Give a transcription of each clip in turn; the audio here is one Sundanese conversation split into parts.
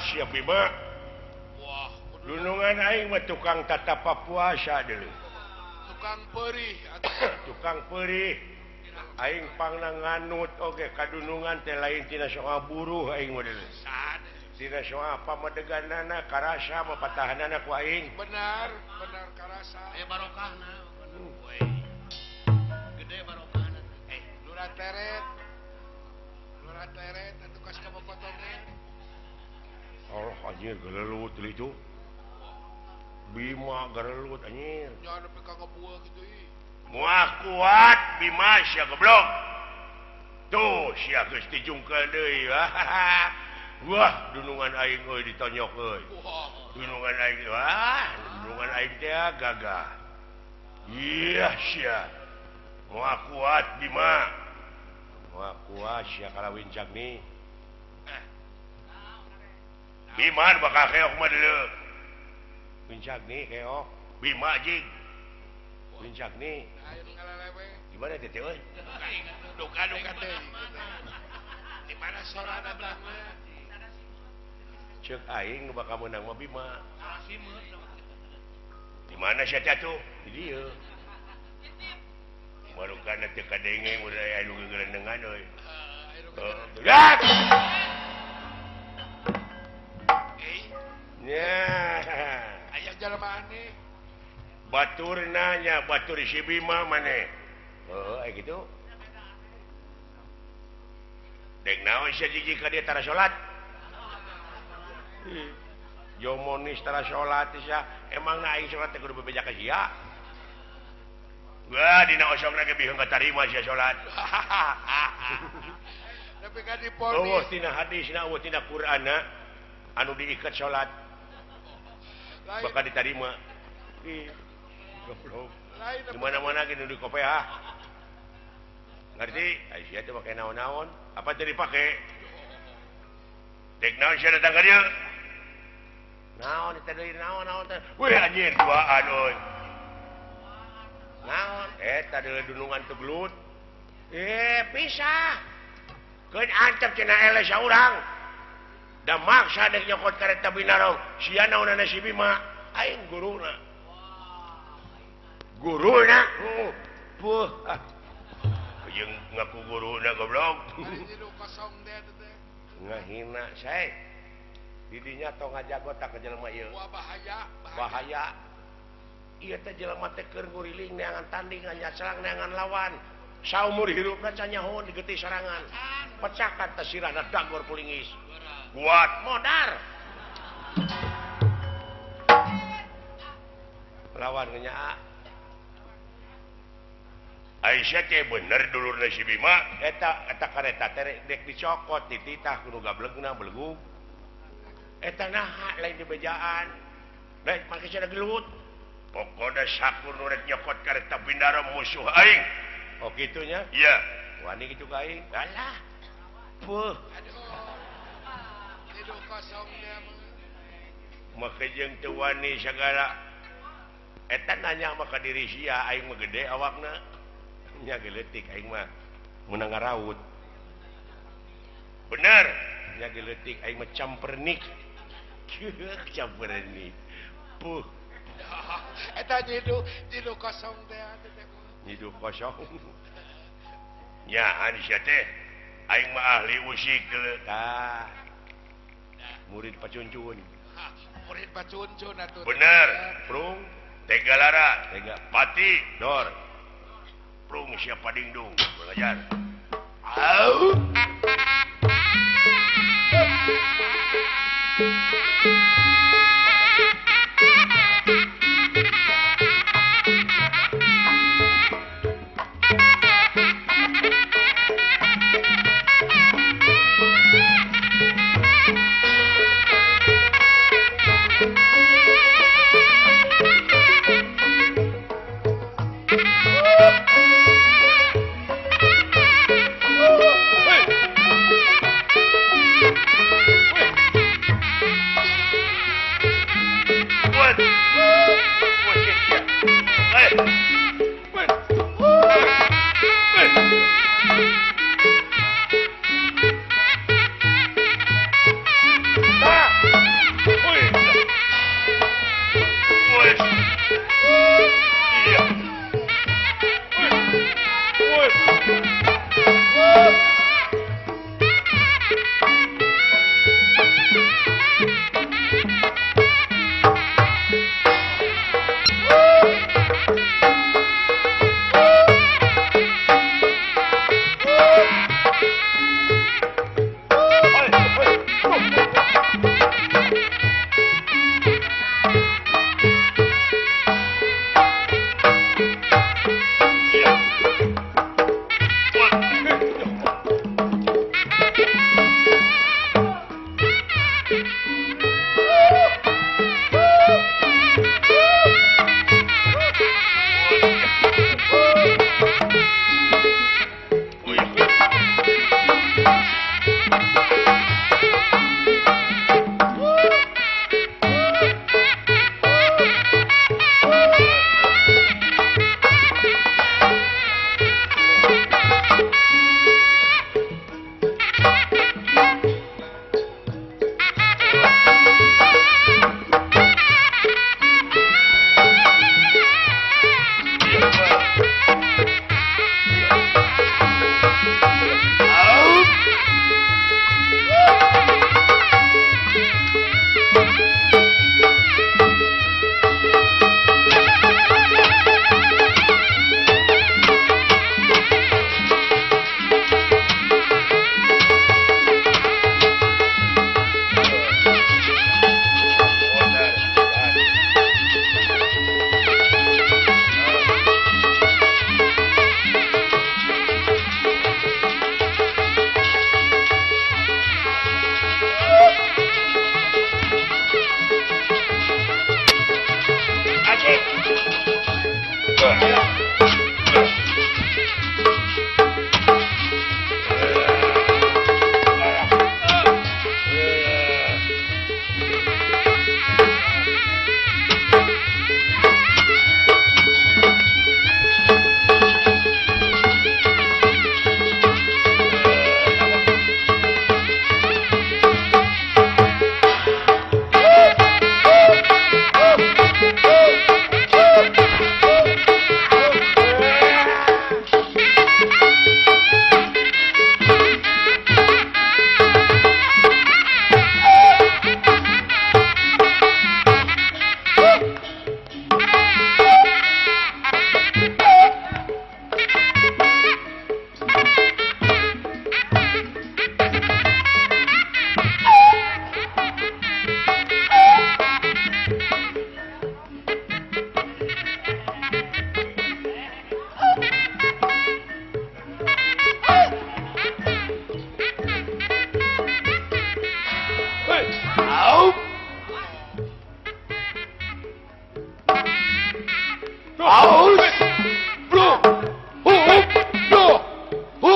sia Bima. Wah, dunungan aing mah tukang tatapa puasa deuleu. Tukang perih tukang perih. Aing pangna nganut oge kadunungan teh lain tina soal buruh aing mah deuleu. Tina soal pamadeganana karasa mah patahanana ku aing. Benar, benar karasa. Aya barokahna. Gede barokahna. Eh, lurah teret. Lurah teret atuh kas ka potongnya. Allah anjir gelelut itu. Bima gerelut anjir. Nya nepi ka ngebuah kitu ih. Moal kuat Bima sia goblok. Tuh sia geus dijungkeun deui. Wah, dunungan aing euy ditonyok euy. Dunungan aing wah, dunungan aing teh gagah. Iya sia. Moal kuat Bima. Moal kuat sia kalawin cagni. Bima bakal keok mah deuleu. Wincagni keok. Bima jing. Wincagni. Gimana teh euy? Duka-duka teh. Di mana sorana belakangna? Ceuk aing nu bakal meunang mah Bima. Di mana sia teh atuh? Di dieu. Marukana teu kadenge mun aya anu gegelendengan euy. Heeh. Nya. Aya jalma aneh. Batur nanya, batur si Bima maneh. Heuh, aya kitu. Dek naon sia jiji ka dieu tara salat? Jomonis tara salat sia, emangna aing salat teh kudu bebeja ka sia? Wah, dina osokna ge bihung katarima sia salat. Tapi ka diponis. Eueuh tina hadisna, eueuh tina Qur'anna anu diikat salat. Bakal diterima. Ih, goblok. Di mana-mana ge nu dikopeah. Ngerti? Ai sia teh make naon-naon? Apa teh dipake? Dek naon sia datang ka dieu? Naon teh deui naon-naon teh? Wih anjir duaan euy. Naon? Eta deui dunungan teu gelut. Eh, pisah. Keun antep cenah eleh saurang. Da maksa dek nyokot kareta Binarong. Sia naonana si Bima? Aing guruna. Guruna? Puh. Jeung ngaku guruna goblok. Ngahina sae. Didinya tong ngajago tak ka jelema ieu. Wah bahaya, bahaya. Ieu teh jelema teh keur nguriling neangan tanding, nyacelang neangan lawan. Saumur hirupna can nyaho digetih sorangan. Pecakan teh sirahna dagor kulingis. Kuat modar. Lawan ngenyaa. Aisyah teh bener dulurna si Bima eta eta kareta teh dek dicokot dititah kudu gablegna belegug. Eta naha lain dibejaan. Lain make sia gelut. Pokona sakur nu rek nyokot kareta Bindara musuh aing. Oh kitu nya? Iya. Wani kitu ka aing. Alah. Puh. Aduh. Kosong dia mah. Make jeung teu wani sagala. Eta nanya mah ka diri sia aing mah gede awakna. Nya geuletik aing mah meunang ngaraut. Bener, nya geuletik aing mah campernik. Campernik. Puh. Eta nyidu, nyidu kosong teh. Nyidu kosong. Nya sia teh aing mah ahli usik deuleu. Tah. Murid pacuncun. Murid pacuncun atuh. Bener, prung Tegalara, Tega Pati, Dor. Prung siapa dingdung, belajar. Au.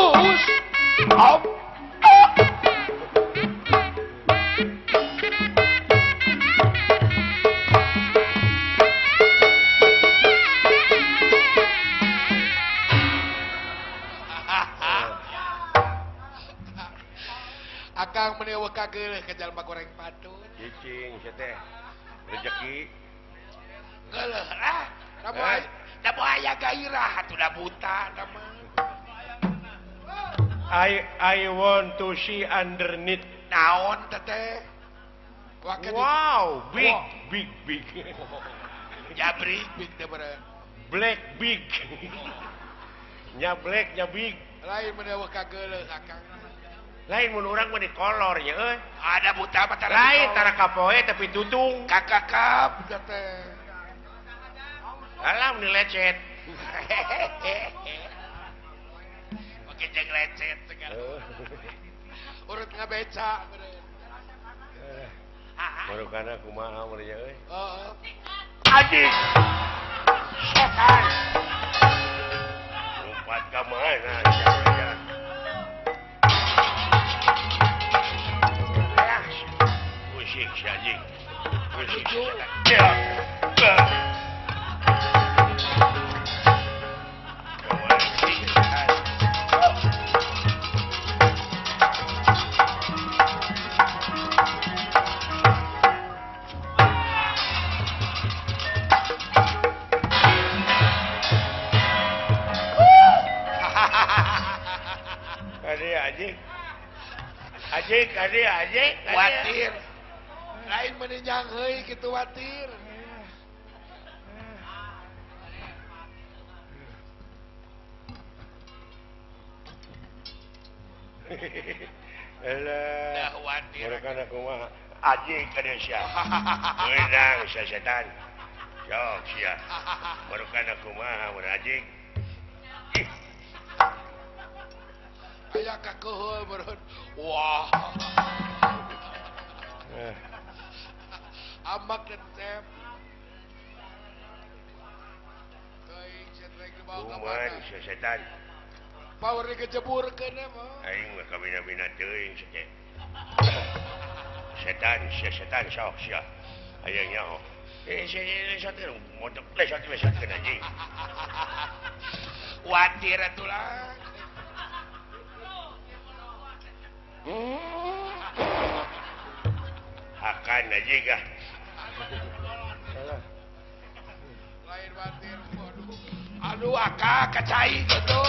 Us. Op. Akang meuni eueuh kageuleuh ka jalma goreng patut. Cicing sia teh. Rezeki. Geuleuh lah. Da aya gairah atuh da buta da mah. I want to see underneath. Naon teteh? Wow, big, big, big. Jabrik big teh beureun. Black big. Nya black nya big. Lain mun eueuh kageuleuh akang. Lain mun urang mah di kolor nya euy. Ada buta mah tara. Lain tara kapoe tapi tutung. Kakakap teteh. Alah mun lecet. Oke jeung lecet segala. Urut ngabeca beureun. Baru kana kumaha mun nya euy. Heeh. Anjing. Setan. Lompat ka mana sia? Usik si anjing. Usik si setan. Anjing, anjing, anjing, watir. Lain meninjang heuy kitu watir. Alah, dah watir. Mereka kumaha? Anjing ka dieu sia. Meunang sia setan. Sok sia. Mereka kumaha mun anjing? Aya kakeheul beureun. Wah. Amak resep. Teuing setrek dibawa ka mana? Kumaha setan. Power dikejeburkeun mah. Aing mah kabina-bina teuing teh. Setan, setan sok sia. Aya nyaho. Lesot modok lesot lesot anjing. Watir atuh lah. Hakan aja kah? Lain watir, waduh. Aduh, akak kacai gitu.